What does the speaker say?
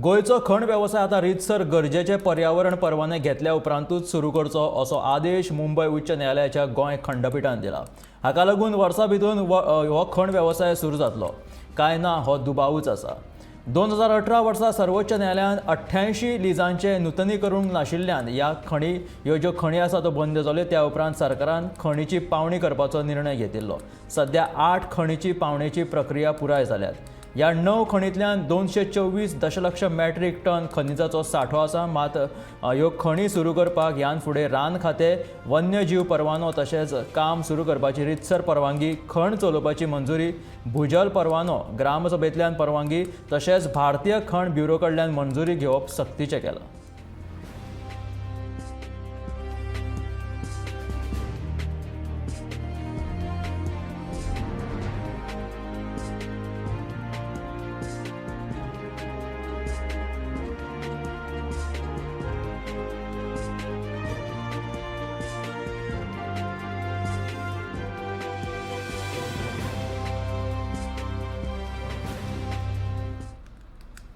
गोंयचो खण वेवसाय आतां रितसर गरजेचे पर्यावरण परवाने घेतल्या उपरांतूच सुरू करचो असो आदेश मुंबय उच्च न्यायालयाच्या गोंय खंडपिठान दिला. हाका लागून वर्सा भितर हो खण वेवसाय सुरू जातलो काय ना हो दुबावूच आसा. 2018 वर्सा सर्वोच्च न्यायालयान 88 लिजांचे नुतनीकरण नाशिल्ल्यान ह्या खणी ह्यो ज्यो खणी आसा त्यो बंद जाल्यो. त्या उपरांत सरकारान खणीची पावणी करपाचो निर्णय घेतिल्लो. सध्या 8 खणीची पावणेची प्रक्रिया पुराय जाल्यात. ह्या 9 खणींतल्यान 224 दशलक्ष मॅट्रीक टन खनिजाचो सांठो आसा. मात ह्यो खणी सुरू करपाक ह्यान फुडें रान खातें वन्यजीव परवानो तशेंच काम सुरू करपाची रितसर परवानगी, खण चलोवपाची मंजुरी, भूजल परवानो, ग्रामसभेंतल्यान परवानगी तशेंच भारतीय खण ब्युरो कडल्यान मंजुरी घेवप सक्तीचें केलां.